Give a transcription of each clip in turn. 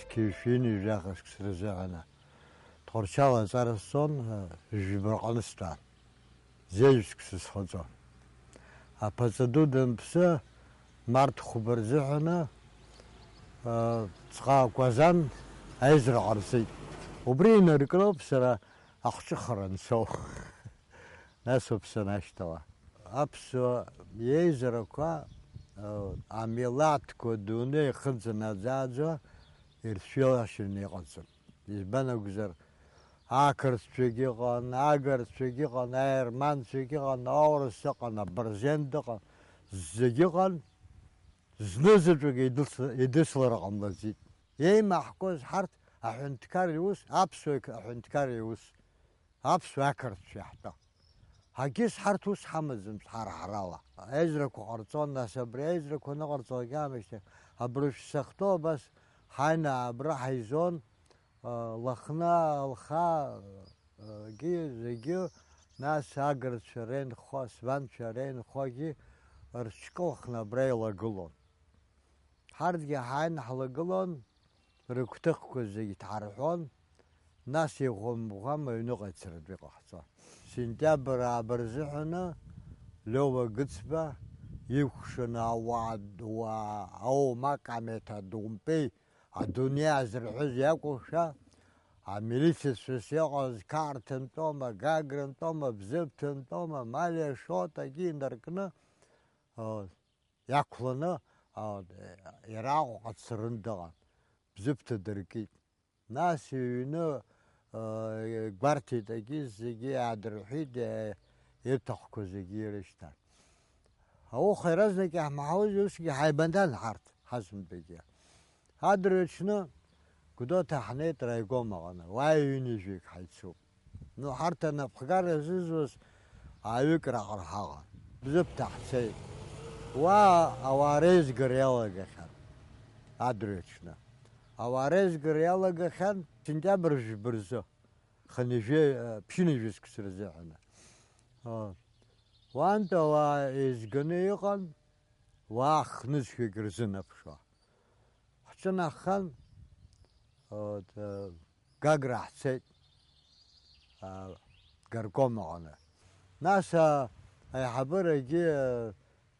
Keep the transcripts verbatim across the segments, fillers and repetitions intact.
Зқьи жәшәи ҩажәи жәаха шықәса рзыҳәан Тҟәарчал аҵара сҵон, жәибарҟны стәан. Зежә шықәса схаҵо. Аԥаҵа ду данԥсы, март хәба рзыҳәаны, ҵҟа Кәазан аизара ҟарҵеит. Убри инаркноуп сара ахәҿыхара ансоу. Нас ауп санашьҭала. Аԥсуа иеизарақәа, амилаҭқәа дунеи ихыҵанаӡааӡо ирцәылашьаны иҟаҵан. Избан акәзар, ақырҭцәагьы ыҟан, агырцәагьы ыҟан, аерманцәагьы ыҟан, аурыс ыҟан, абырзен дыҟан, зегьы ыҟан, зны-заҵәык идыслар ҟамлаӡеит. Еимаҳкуаз ҳарҭ аҳәынҭқарра иус, аԥсуа аҳәынҭқарра иус, аԥсуа ақырҭцәа иаҳтәы. Ҳагьыс ҳарҭ ус ҳамаӡамызт ҳара ҳарала. Аизарақәа ҟарҵон, нас абри аизарақәа аныҟарҵалак аамышьҭахь, абыржә сахьтәоу абас ҳаины абра ҳаизон, Лыхны, Лхаагьы зегьы, нас агырцәа реинхо, асванцәа реинхогьы рыҽкылхны абра еилагылон. Ҳарҭгьы ҳааины ҳлагылон, рыгәҭыхқәа зегь ҭҳарҳәон, нас иӷәӷәа-мыӷәӷәа аҩныҟа ицаратәы иҟаҳҵон. Сентиабр ааба рзыҳәаны Лиова Гыцба икәшаны ауаа, ауаа, аумак амеҭа думпеи, адунеи азырҳәыз иакәушәа, амилициацәас иҟаз Қарҭынтәома, Гагрантәома, Бзыԥҭантәома, Малиа Шотагьы инаркны, иақәланы, а, иара Аҟәаҟа дцараны дыҟан. Бзыԥҭа дыркит. Нас иҩны, а, гәарҭеит, егьи зегьы аадырҳәит, е, ирҭахқәоу зегьы ирышьҭан. Ауха иаразнак иаҳмаҳаузи, усгьы ҳаибандан ҳарҭ, ҳазынтәыгьы. Адырҩаҽны Гәдоуҭа ҳнеит раиком аҟны, уа ҩынҩажәик ҳаицуп. Ну, ҳарҭ анапхгара зызуаз ааҩык раҟара ҳаҟан. Бзыԥҭа ҳцеит. Уа ауаа реизгара иалагахьан адырҩаҽны. Ауаа реизгара иалагахьан сентиабр жәба рзы, хынҩажәи, ԥшьынҩажәи шықәса рзыҳәаны. Уантә ауаа еизганы иҟан, уаа хнызқьҩык рзынаԥшуа. Ҳҿынаҳхан, вот, э, Гагра ҳцеит, а, горком аҟны. Нас, а, аиҳабырагьы,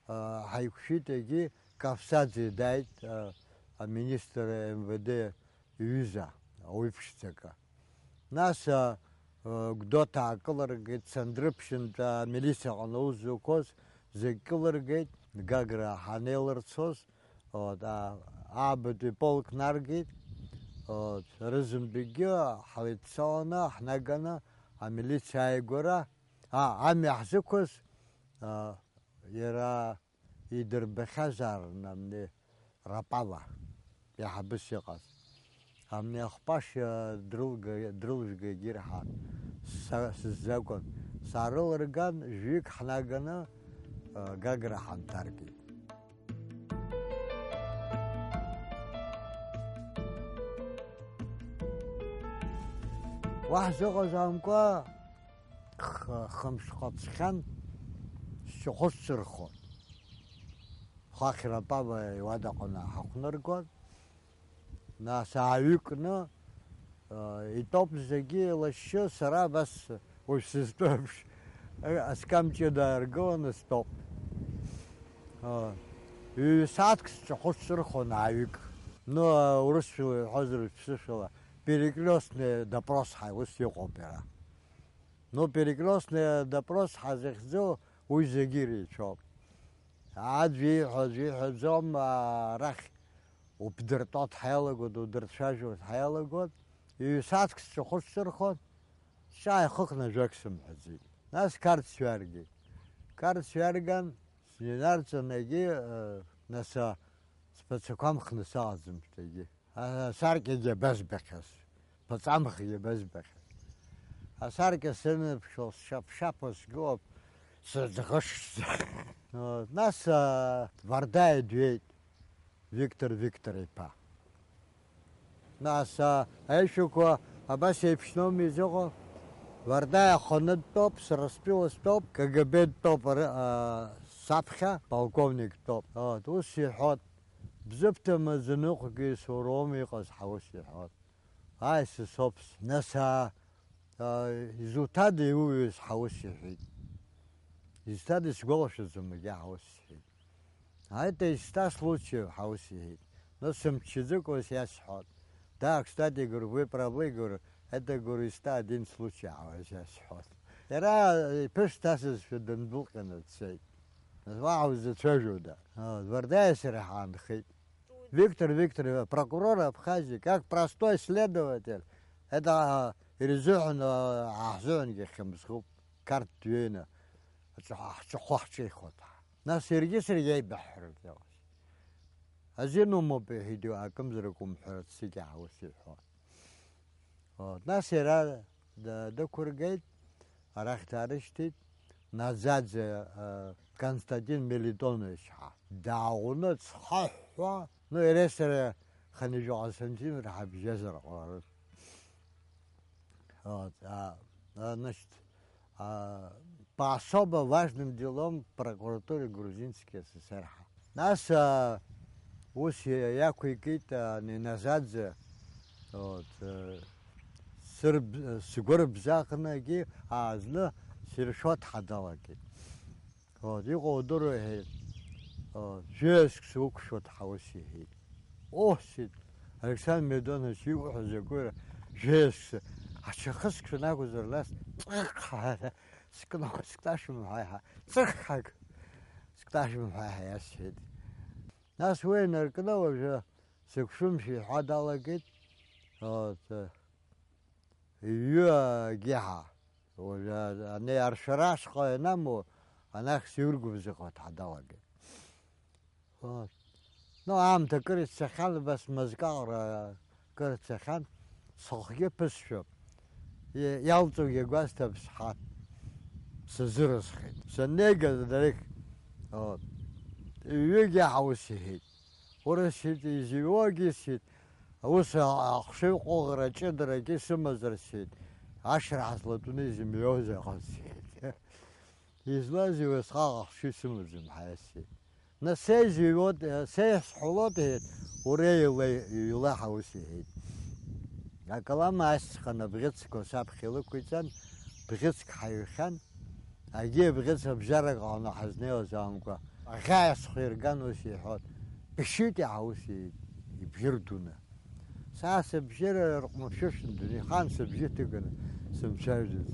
а, ҳаиқәшәеит, егьи Кавсаӡе дааит, а, аминистр М В Д иҩыза, ауаҩы ԥшӡакы. Нас, а, а, Гәдоуҭа аакылыргеит, Сандрыԥшьынтә амилициаҟны аус зуқәоз зегь кылыргеит, Гагра ҳанеилырцоз, Вот, а, аабатәи полк наргеит, вот, рызынтәыкгьы ҳлеидцаланы, ҳнаганы, амилициа ааигәара, а, амҩа ҳзықәыз, а, иара идырбахьазаарын, амни Рапава, иаҳабыс иҟаз. Амни ахәпашьа дрылга-, дрылжәга егьирҳан, са-, сыззакәын. Саарылырган, жәҩык ҳнаганы, а, Гагра ҳанҭаркит. Уа ҳзыҟазаамкәа х-, хымш ҟаҵхьан, сшьахәы сҿырхон. Хахь Рапава иуадаҟны ҳахәныргон. Нас ааҩыкны, а, итәоуп зегьы еилашьшьы, сара абас уажә сызтәоуп, а, аскам ҷыда аргыланы стәоуп. А, ҩ-сааҭк сҿахәы сҿырхон ааҩык. Ну, а, урысшәала иҳәозар, ԥсышәала, перекрёстный допрос ҳәа ус иҟоуп иара. Ну, перекрёстный допрос ҳәа захьӡу уи зегьы иреицәоуп. Аӡә ииҳәо аӡә иҳәаӡом, арахь Уԥдыртәо дҳаиалагоит, удырцәажәо дҳаиалагоит. Ҩ-сааҭк сҿахәы сҿырхон, сҿааихыхны ажәак сымҳәаӡеит. Нас Қарҭ сҩаргеит. Қарҭ сҩарган, сненарҵан егьи, э, нас, а, сԥацәақәа амхны саҟаӡамызт егьи. А, асаркьагьы абазбахьаз, ԥаҵамхгьы абазбахьаз. Асаркьа сыныԥшуа, сшьап-шьапуа сгылоуп, сыӡӷышшӡа. Э, нас, а, Вардаиа дҩеит. Виктор Виктор-иԥа. Нас, а, аишәақәа абас еиԥшноуми изыҟоу? Вардаиа аханы дтәоуп, сара стәыла стәоуп, К Г Б дтәоуп, ар-, а, саԥхьа полковник дтәоуп. Вот, ус иҳәот. Бзыԥҭа Мазаныҟәгьы соуроума иҟаз ҳәа ус иҳәон. Ааи, сысоуп. Нас, аа, аа, изуҭада иуҩыз ҳәа ус иҳәеит. Изҭада, исгәалашәаӡом егьа ҳәа ус иҳәеит. А это из ста случаев ҳәа ус иҳәеит. Нас сымччаӡакәа ус иасҳәон. Да, кстати, говорю, вы правы, говорю, это, говорю, из ста один случай ҳәа ус иасҳәон. Иара иԥышә ҭасызшәа дындәылҟьаны дцеит. Нас уаҳа узацәажәода? А, Вардаиа сара ҳаанхеит. Виктор Викторович, прокурор Абхазии, как простой следователь, это, а, ирзыҳәан, а, ҳзыҳәангьы хьымӡӷуп, Қарҭ дҩеины, аҵәахә-, ҳҵәахәы ҳҿихуеит. Нас иаргьы саргьы аибаҳҳәарак иалаз. Азин умоуп, иҳәеит, акымзарак умҳәарц, зегьы ус иҳәон. Вот. Нас иара да-, дықәыргеит, арахь даарышьҭит, Наӡаӡе, э, Константин Мелитонович ҳәа. Дааҟәны цхаҳәҳәа, ну, иара сара хынҩажәаҟа сантиметр ҳабжьазар ҟаларын. Вот, а, а, значит, а, по особо важным делам прокуратуре Грузинской ССР ҳәа. Нас, а, ус иа-, иақәикит, а, Нинаӡаӡе, вот, э, сырб-, сгәырбзаҟнагьы, а, зны сиршәо дҳадалагеит. Вот, иҟоу удыруеи ҳәа, вот, жәаҩаск сукәшоит ҳәа ус иҳәеит. Оҳ, сҳәеит, Александр Мелитонович, иуҳәо закәи, жәаҩаск сы-, ачахы сшәан акәзар, нас, ҵых, ҳәа, скны-, скнашәым ҳәа иҳа-, ҵых, ҳәа, скнашәым ҳәа иҳа-, иасҳәеит. Нас уи инаркны уажәы сықәшәымшәа иҳәа далагеит. Вот, э, иҩы агьиҳа. Уажәы ани аршәара ашҟа ианаму, анахь сиургәыбзыӷуа дҳадалагеит. Вот. Ну, аамҭа кыр ицахьан, убас мызкы аҟара кыр цахьан, сыхгьы ԥысшәап. И-, иалҵуагьы гәасҭап сҳәан, сазыразхеит. Саннеигаз дарык, вот, ҩыгьы ҳаус иҳәеит. Урысшьит, изиуагьы сит, ус а-, ахшыҩ ҟәыӷара ҷыдарагьы сымазар сит, ашырҳа златәаны изымҩоз ыҟан сит. Излази усҟак ахшыҩ сымаӡам ҳәа иасҳәеит. Нас сеизыҩуоит, сеисҳәалоит, иҳәеит, уара илеи-, илеиҳа ус иҳәеит. Акалам асҵәҟьаны абӷьыцқәа саԥхьа илықәиҵан, бӷьыцк ҳаҩхьан, агьи абӷьыц абжьарак аҟны ҳазнеиуаз аамгәа, аӷьаҩ схы ирган ус иҳәон, бышьит иаҳа ус и-, ибжьы рдуны. Са сыбжьы рҟәмышәышәын, дунеихан сыбжьы ҭыганы сымцәажәоз.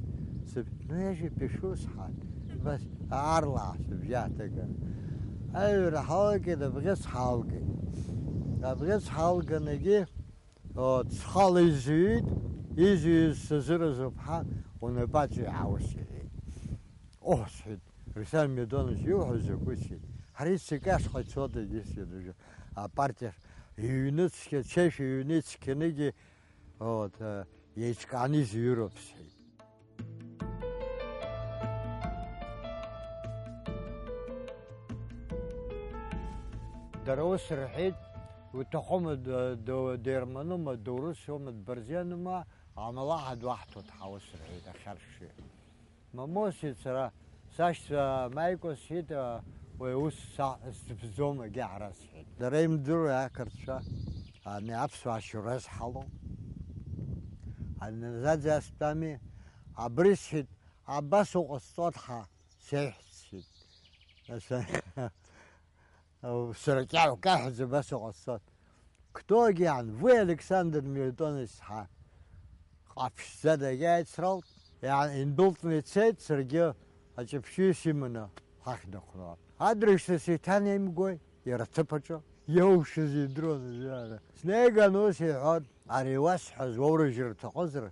Сыб-, ну, я же пишу, сҳәан, убас аарлаҳа сыбжьы ааҭыган. Аҩра ҳалгеит, абӷьыц ҳалгеит. Абӷьыц ҳалганагьы, вот, схала изҩит, изҩыз сазыразуп ҳәа, унапаҵаҩ ҳәа ус иҳәеит. Оҳ, сҳәеит, Руслан Медонович, иуҳәо закәи, сҳәеит. Ҳара иццакы ашҟа ицоит, егьи, сҳәеит, уажәы апартиа иҩны цқьа, чеишь иҩны ицқьаныгьы, вот, э, еиҿкааны изҩыроуп, сҳәеит. Дара ус рҳәеит, уҭахума, д-, д-, дерманума, доурысума, дбырзенума, амала ҳадуаҳҭоит ҳәа ус рҳәеит, ахьаршшыҩ. Мамоу, сҳәеит сара, сашьцәа мааикәа, сҳәеит, уи аус са-, сзыԥҵӡом, егьа ҳара, сҳәеит. Дара имдыруеи ақырҭцәа, ани аԥсуаа шьоура зҳало? Ани Наӡаӡе астәами? Абри, сҳәеит, абас уҟасҵоит ҳәа сеиҳәт, сҳәеит. Нас, сара кьаҳәкьаҳәӡа абас уҟасҵоит. Кто агьан? Вы, Александр Мелитонович, сҳәа. Ҟаԥшьӡа дагьааицралт, иа-, индәылҵны ицеит, саргьы аҷаԥшьаҩыс иманы ҳахь дыхәнон. Адырҩаҽны сеиҭанеимгои, иара аҭыԥ аҿы, иоушаз идыруан уажәы ара. Снеиган ус иҳәон, ари иуасҳәаз уоурыжьыр уҭахызар,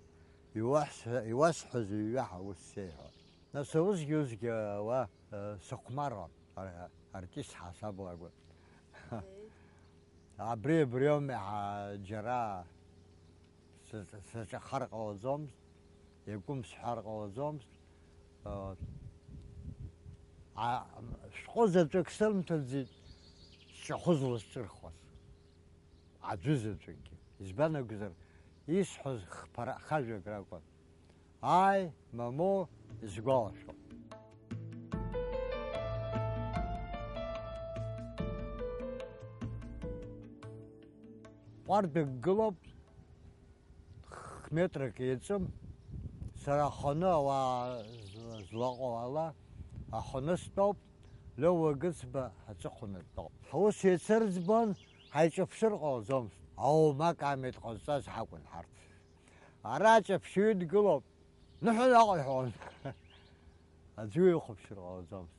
иуасҳәа-, иуасҳәаз ҩажәа ҳәа ус сеиҳәон. Нас усгьы-усгьы уа, э, сыхәмаруан, ар-, артист ҳасаблагәа. Абри, абриоуми ҳа џьара сыҿ-, сыҿахар ҟалаӡомызт, иакәым сҳәар ҟалаӡомызт. Э, а, шәҟәы заҵәык сырмҭаӡеит, сҿахәы зласҿырхуаз. Аӡәы заҵәыкгьы. Избан акәзар, исҳәоз хԥара, хажәак ракәын. Ааи, мамоу, исгәалашәом. Ҟәардәык гылоуп, х-, метрак еиҵым, сара аханы ауаа з-, злаҟоу ала, аханы стәоуп, Леуа Гыцба аҵыхәаны дтәоуп. Ҳус еицырӡбон, ҳаиҿаԥшыр ҟалаӡомызт, аумак амеҭ ҟазҵаз ҳакәын ҳарҭ. Ара аҿаԥшьаҩы дгылоуп, ныҳәа наҟ иҳәон. Аӡәы ихәаԥшыр ҟалаӡомызт.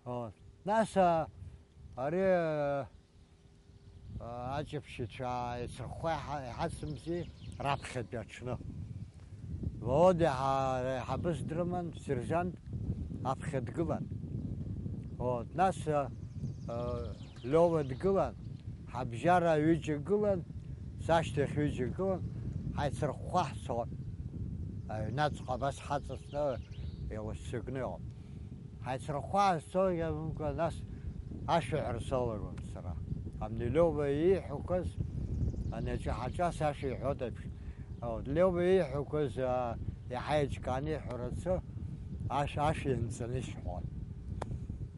О, нас, а, ари, а, аҷаԥшьацәа еицырхәхәа иҳа-, иҳацымзи раԥхьатәи аҽны. Володиа ҳа-, ҳабыс дрыман, сержант, аԥхьа дгылан. О, нас, а, а, Лиова дгылан, ҳабжьара ҩыџьа гылан, сашьҭахь ҩыџьа гылан, ҳаицырхәхәа ҳцон. Аҩнаҵҟа абас ҳаҵасны еилашьцакны иҟан. Ҳаицырхәхәа ҳцон, иамамкәа, нас ашәаҳәара салагон сара. Абни Лиова ииҳәақәаз, ани аҿаҳаҿас ашәа иҳәоит еиԥш. Лиова ииҳәақәаз, аа, иаҳа еиҿкааны иҳәарацы, ашә-, ашәа ианҵаны исҳәон.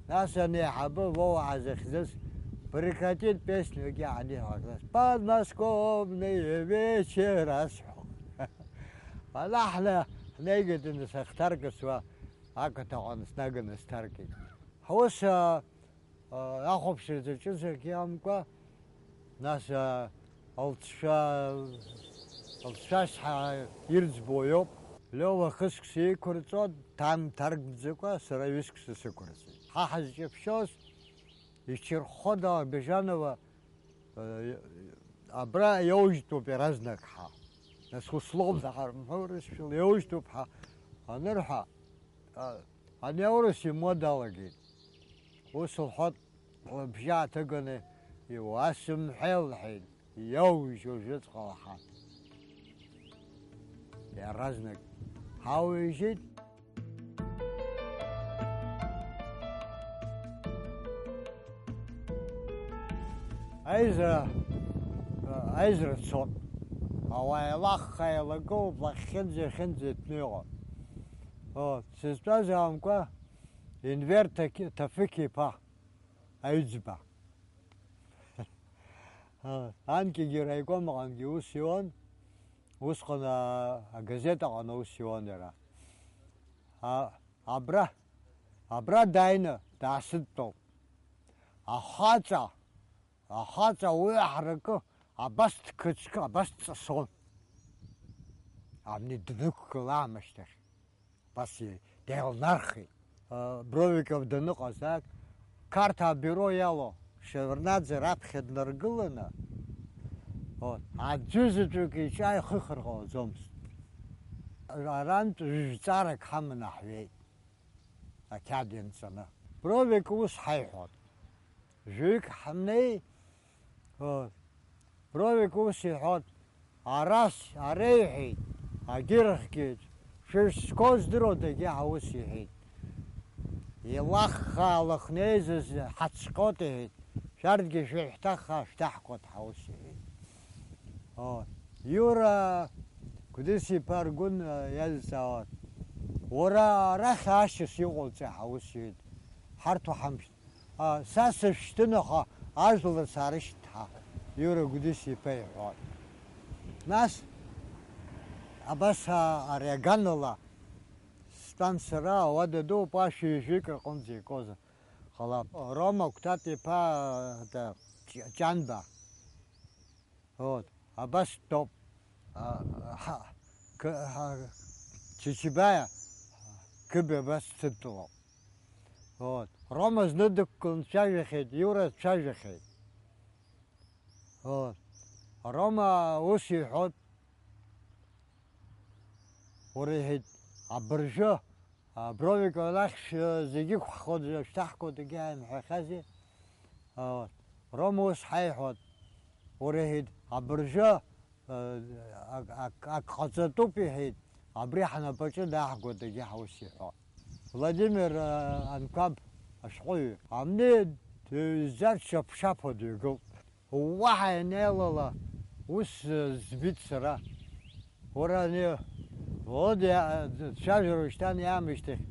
Нас ани аиҳабы Вова ҳазыхьӡыз, прекратит песню, егьи ҳаниҳәалак, нас, «Подмосковные вечера» сҳәон. Ана ҳна-, ҳнеигеит, нас ахҭаркыцуа ақыҭаҟны снаганы сҭаркит. Ҳус, а, а, ахәаԥшра даҿызаргьы амкәа, нас, а, лҵшәа, лҵшәа шҳа-, ирӡбо иоуп. Лиова хыск сеиқәырҵо, ҭам-, ҭаркӡакәа сара ҩыск сысықәырҵеит. Ҳа ҳазҿаԥшьоз, иччарххо дала Бежанова, э, абра иоужьтәуп иаразнак ҳа. Нас условно ҳармҳәо рышьҭахь иоужьтәуп ҳа анырҳәа, а, ани аурыс имуа далагеит. Ус лҳәоит, лыбжьы ааҭыганы, «Иуасымҳәеи», лҳәеит, иоужь уажәыҵәҟьа лҳәа. Иаразнак ҳауижьит. Аизара, аизара цон. Ауаа еилахха еилагылт, лахьхьынӡа-иахьынӡа иҭәны иҟан. О, сызтәаз аамкәа Енвер Таки-, Тафик-иԥа Аҩӡба. Анкьагьы раиком аҟынгьы ус иуан, усҟан а-, агазеҭ аҟны ус иуан иара. А-, абра, абра дааины даасыдтәалт. Ахаҵа, ахаҵа уи аҳаракы абас дқыцқы, абас дҵасон. Абни днықәгыла аамышьҭахь. Абас деилнархеит. Бровиков даныҟаз, ак, Қарҭ абиуро иалоу Шеварднаӡе раԥхьа днаргыланы, вот, аӡәы заҵәык иҿы ааихихыр ҟалаӡомызт. Арантә жәҵарак ҳаманы ҳҩеит, ақьаад ианҵаны. Бровик ус ҳаиҳәон. Жәаҩык ҳнеи, Бровик ус иҳәон, арас, ара иҳәеит, агьырахьгьы, шәышцқәоу здыруада, егьи ҳа ус иҳәеит. Илаххаа лыхнеизыз ҳацәҟьоит, иҳәеит, шәарҭгьы шәышәҭаххаа шәҭаҳгоит, ҳа ус иҳәеит. О, Иура Гәдис-иԥа Аргәын, э, иазҵаауан, уара арахь ашьас иҟоуҵеи, ҳа ус иҳәеит, ҳарҭ уҳамшьҭ. А, са сышәшьҭын, аха ажәлар саарышьҭ ҳәа Иура Гәдис-иԥа иҳәон. Нас, абас, а, ари аганала стәан сара, ауада дууп, ашәи жәаҩык рҟынӡа икоз ҟалап. Рома Кәтат-иԥа, а, да, Ҷ-, Ҷанба. Вот, абас дтәоуп. А, ҳа, қ-, ҳа, Чичибаиа, Қыби абас дсыдтәалоуп. Вот. Рома зны дықәгылан дцәажәахьеит, Иура дцәажәахьеит. Вот. Рома ус иҳәоит, уара, иҳәеит, абыржәы, а, Бровик лахь шә-, зегьы ықәҳхуа, шәҭаҳгоит, егьи ҳаимҳәахьази. А, вот. Рома ус ҳаиҳәоит, уара, иҳәеит, абыржәы, а, ак, ак, ак ҟаҵатәуп, иҳәеит, абри ҳнапаҿы даҳгоит, егьи ҳаус иҳәо. Владимир, а, Анқәаб ашәҟәыҩҩы, амни дыҩӡа дшьаԥшаԥуа дҩагылт. Уаҳа ианеилала, ус, э, збеит сара. Уара ани, Володиа, э, дцәажәара ушьҭан иаамышьҭахь,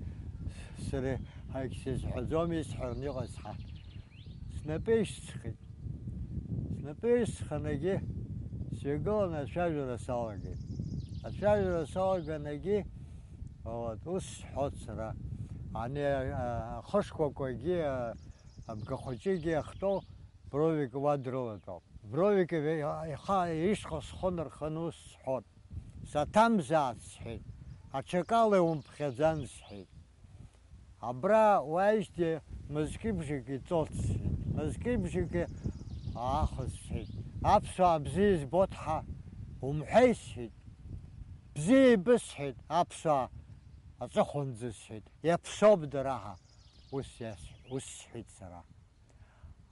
сара ҳагь сызҳәаӡом, исҳәараны иҟаз ҳа. Снапы ишьцхит. Снапы ишьцханагьы, Сҩагыланы ацәажәара салагеит. Ацәажәара салаганагьы, вот, ус сҳәот сара. Ани, а, ахышқәақәагьы, а, абгахәыҷыгьы ахьтәоу Бровик уа дрылатәоуп. Бровик ихы ишҟа схы нырханы ус сҳәот. Саҭамзааит, сҳәеит. Аҽакала иумԥхьаӡан, сҳәеит. Абра уааижьҭеи мызкы-бжакы иҵот, сҳәеит. Мызкы-бжакы аахыс, сҳәеит. Аԥсуаа бзиа избот ҳа умҳәеи, сҳәеит. Бзиа ибысҳәеит, аԥсуаа аҵыхәанӡа, сҳәеит. Иаԥсоуп дара ҳа, ус иасҳә-, ус сҳәеит сара.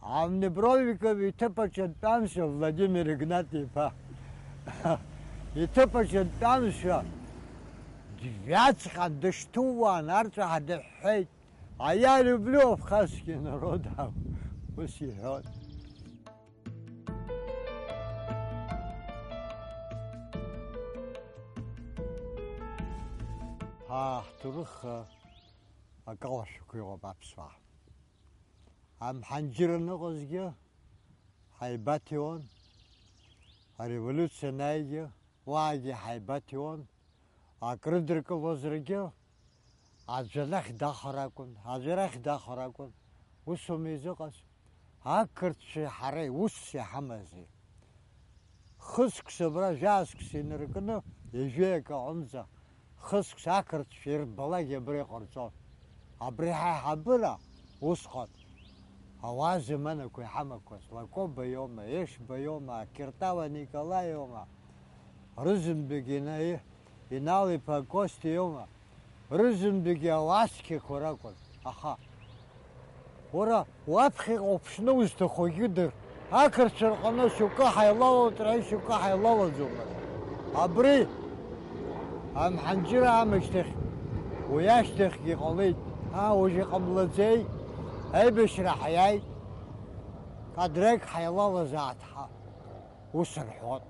Амни Бровиков иҭыԥаҿы дтәамшәа, Владимир Игнат-иԥа, иҭыԥаҿы дтәамшәа, дҩаҵҟьан, дышьҭууан, арҵәаа дыҳәҳәеит, «А я люблю абхазский народ», ус иҳәон. Ҳа ҳҭоурых акалашәақәа иҟоуп аԥсуаа. Амҳанџьыр аныҟазгьы ҳаибаҭиуан, ареволиуциа анааигьы уаагьы ҳаибаҭиуан, акрыдыркылозаргьы аӡә анахь дахар акәын, аӡә арахь дахар акәын, усоума изыҟаз? Ақырҭцәеи ҳареи ус иҳамази? Хыск сыбра, жәа-ск синаркны, ҩажәи акы аҟынӡа, хыск ақырҭцәа ирбалак абра иҟарҵон. Абри ҳаиҳабыра усҟан ауаа заманақәа иҳамақәаз, Лакоба иоума, Ешба иоума, Акиртава Николаи иоума, рызынтәык Ина-, Инал-иԥа Кости иоума, рызынтәык ауаа цқьақәа ракәын. Аха, уара, уаԥхьаҟа уԥшны узҭахугьы дыр. Ақырҭцәа рҟны шьоукы ҳаилалоит, раҳәа шьоукы ҳаилалаӡомызт. Абри амҳанџьыр аамышьҭахь, уи ашьҭахьгьы ҟалеит. Аа, уажә иҟамлаӡеи? Аибашьра ҳаиааит. Кадрек ҳаилалазаат ҳа. Ус рҳәот.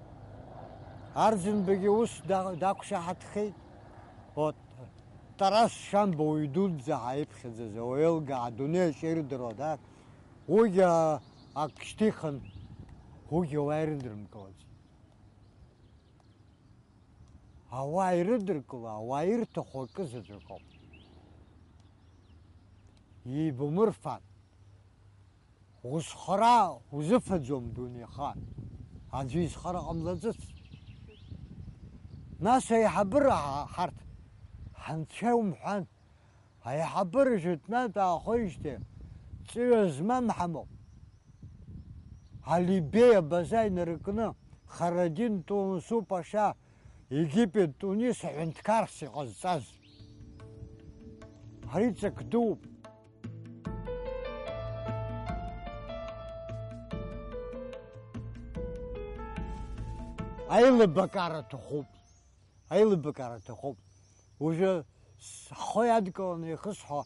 Арӡынбагьы ус да-, дақәшаҳаҭхеит. Вот, Тарас Шамба уаҩ дуӡӡа ҳаиԥхьаӡаз, ауаҩы еилкаа адунеи аҿы ирдыруа, да? Уигьы, а, ак шьҭихын, уигьы ауаа ирыдырмкылаӡеит. Ауаа ирыдыркыло, ауаа ирҭаху акы заҵәык ауп. Ибумырфан. Узхара узыфаӡом дунеихаан, аӡәы изхара ҟамлаӡыц. Нас аиҳабыра ҳа-, ҳарҭ ҳанцәа умҳәан, аиҳабыра жәытәнатә аахоижьҭеи ҵҩа змам ҳамоуп. Алибеи абаза инаркны, Харадин Тунсу Паша, Египет, Тунис аҳәынҭқарс иҟазҵаз. Ари ҵак дууп. Аилыбакаара аҭахуп. Аилыбакаара аҭахуп. Уажәы схы иадкыланы ихысҳәо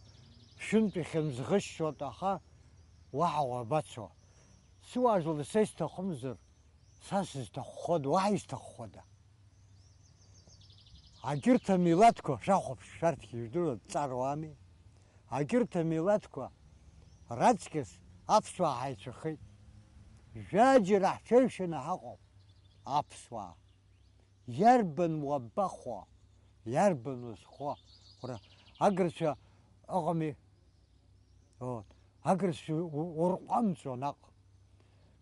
шәынтә ихьымӡӷышьшьоит, аха уаҳа уабацо? Сыуаажәлар са исҭахымзар, са сызҭаххода, уаҳа исҭаххода? Агьырҭ амилаҭқәа шәахәаԥш, шәарҭгьы ижәдыруа дҵаруами. Агьырҭ амилаҭқәа раҵкьыс аԥсуаа ҳаицәахеит. Жәаџьара ҳҽеиҩшаны ҳаҟоуп, аԥсуаа. Иарбан уабахәа, иарбан узхәа? Уара, агырцәа ыҟами. Вот. Агырцәа у-, урҟәамҵуа наҟ.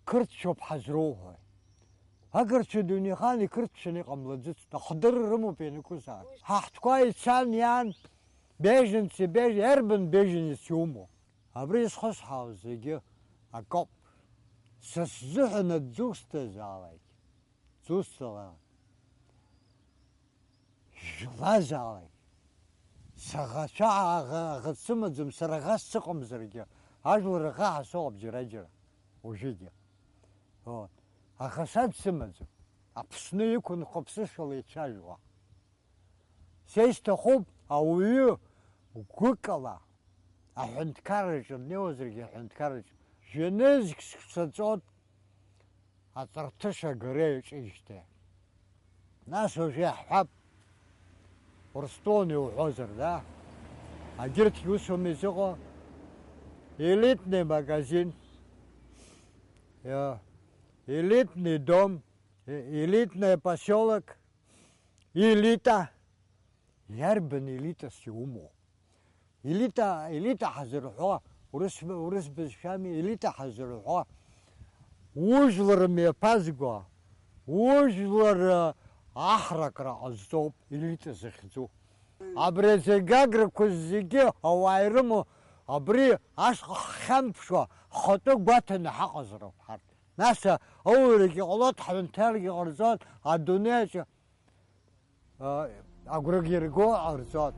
Қырҭцәоуп ҳазроуҳәо. Агырцәа дунеихаан иқырҭцәаны иҟамлаӡыцт, ахдырра рымоуп ианакәызаалак. Ҳа ҳтәқәа ицан иаан, беженцы, беж-, иарбан беженец иумоу? Абри изхысҳәаау зегьы акоуп. Са сзыҳәан аӡы усҭазаалак, ӡы усҭалалак. Жәлазаалак, саӷацәа аӷа-, аӷа дсымаӡам, сара аӷа сыҟамзаргьы, ажәлар рӷа ҳасоуп џьара-џьара, уажәыгьы. Вот. Аха са дсымаӡам. Аԥсны иқәынхо аԥсышәала ицәажәауа. Са исҭахуп ауаҩы гәыкала аҳәынҭқарраҿы днеиуазаргьы, аҳәынҭқарраҿы. Жәанызқь сцаҵот, аҵарҭыша агара иаҿижьҭеи. Нас уажәы иаҳҳәап, Урыстәылан иуҳәозар, да? Агьырҭгьы усума изыҟоу? Элитный магазин, э, элитный дом, Элитное поселок, элита. Иарбан элитас иумоу? Элита, элита ҳазырҳәо, урыс, урыс бызшәами, элита ҳазырҳәо, ужәлар мҩаԥазго, ужәлар, э, аҳракра ҟазҵоуп элита захьӡу. Абри азегь аграқәа зегьы ауаа ирымоу, абри ашҟа ҳхьамԥшуа, ҳхатәы гәаҭаны ҳаҟазароуп ҳарҭ. Нас аурагьы ҟалоит, ҳҳәынҭаргьы ҟарҵоит, адунеи аҿы, а, агәрагьы рго ҟарҵоит.